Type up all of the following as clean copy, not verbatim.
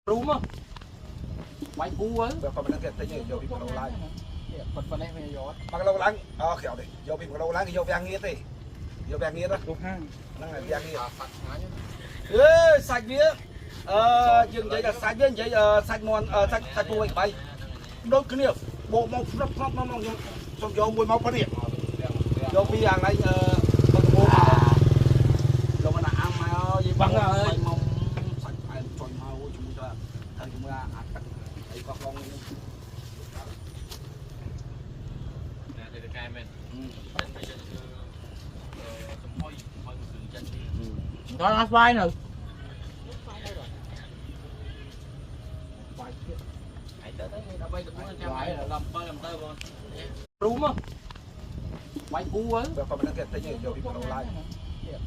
រុំវាយគូទៅ បើប៉ុណ្ណឹងគេទិញយកពី1គីឡូឡើង ប៉ុណ្ណេះវាយក 1គីឡូឡើងអូគេអត់ទេយកពី1គីឡូឡើងគេយកវាងៀតទេយកវាងៀត ទៅហាង ហ្នឹងហើយវាងៀត សាច់ឆ្ងាញ់ អេសាច់វាអឺយើងនិយាយថាសាច់វានិយាយសាច់មន់សាច់សាច់ពូឯក្បៃដូចគ្នាបោកមកផ្នត់ផ្នត់មកខ្ញុំសុំយកមួយមកប៉ុណ្នេះយកពីអាកន្លែងអឺបឹងកបោយកមកដាក់អាំមកយីបងអើយមកសាច់ផ្អែមចុយមកជាមួយទៅត្រូវជាមួយអាទឹកអីកោះឡងនេះ ណាទៅកែមែនចិនទៅចិនគឺចំហុយហុយគឺចិនដល់អត់ស្វាយនៅ បាយទៀត ហើយទៅទៅ13 14ចាំដល់7ដល់ទៅបងរុំវាយគូទៅ បើប៉ុណ្ណឹងគេទិញយកពី1គីឡូឡើង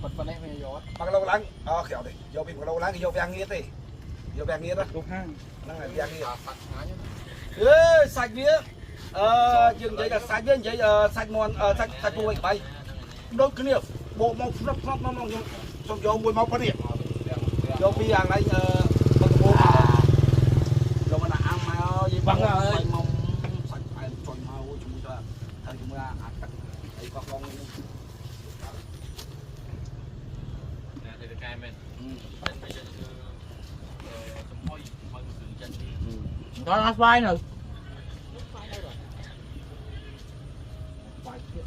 ប៉ុណ្ណេះវាយក 1គីឡូឡើងអូគេអត់ទេយកពី1គីឡូឡើងគេយកវាងៀតទេយកវាងៀត ទៅហាង ហ្នឹងហើយវាងៀត សាច់ឆ្ងាញ់ អេសាច់វាអឺយើងនិយាយថាសាច់វានិយាយសាច់មន់សាច់សាច់ពូឯក្បៃដូចគ្នាបោកមកផ្នត់ផ្នត់មកខ្ញុំសុំយកមួយមកប៉ុណ្នេះយកពីអាកន្លែងអឺបឹងកបោយកមកដាក់អាំមកយីបងអើយមកសាច់ផ្អែមចុយមកជាមួយទៅត្រូវជាមួយអាទឹកអីកោះឡងនេះ ណាទៅកែមែនចិនទៅចិនគឺចំហុយហុយគឺចិនដល់អត់ស្វាយនៅ បាយទៀត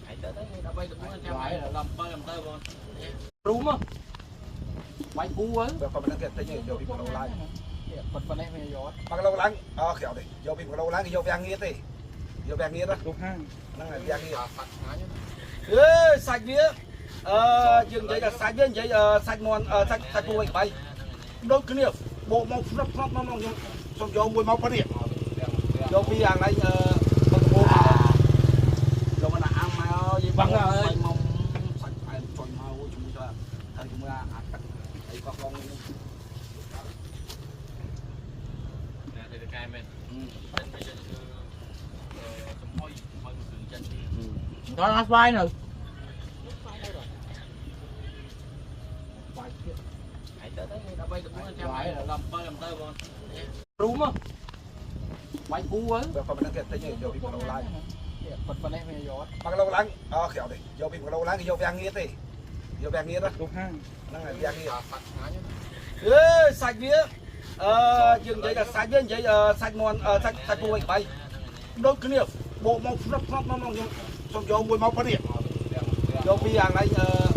ហើយទៅទៅ13 14ចាំដល់7ដល់ទៅបងរុំវាយគូទៅ បើប៉ុណ្ណឹងគេទិញយកពី1គីឡូឡើង ប៉ុណ្ណេះវាយក 1គីឡូឡើងអូគេអត់ទេយកពី1គីឡូឡើងគេយកវាងៀតទេយកវាងៀត ទៅហាង ហ្នឹងហើយវាងៀត សាច់ឆ្ងាញ់ អេសាច់វាអឺយើងនិយាយថាសាច់វានិយាយសាច់មន់សាច់សាច់ពូឯក្បៃដូចគ្នាបោកមកផ្នត់ផ្នត់មកខ្ញុំសុំយកមួយមកប៉ុណ្នេះយកពីអាកន្លែងអឺបឹងកបោយកមកដាក់អាំមកយីបងអើយមកសាច់ផ្អែមចុយមកជាមួយទៅត្រូវជាមួយអាទឹកអីកោះឡងនេះ ណាទៅកែមែនចិនទៅចិនគឺចំហុយហុយគឺចិនដល់អត់ស្វាយនៅ បាយទៀត ហើយទៅទៅ13 14ចាំដល់7ដល់ទៅបងរុំវាយគូទៅ បើប៉ុណ្ណឹងគេទិញយកពី1គីឡូឡើង ប៉ុណ្ណេះវាយក 1គីឡូឡើងអូគេអត់ទេយកពី1គីឡូឡើងគេយកវាងៀតទេយកវាងៀត ទៅហាង ហ្នឹងហើយវាងៀត សាច់ឆ្ងាញ់ អេសាច់វាអឺយើងនិយាយថាសាច់វានិយាយសាច់មន់សាច់សាច់ពូឯក្បៃដូចគ្នាបោកមកផ្នត់ផ្នត់មកខ្ញុំសុំយកមួយមកប៉ុណ្នេះយកពីអាកន្លែងអឺ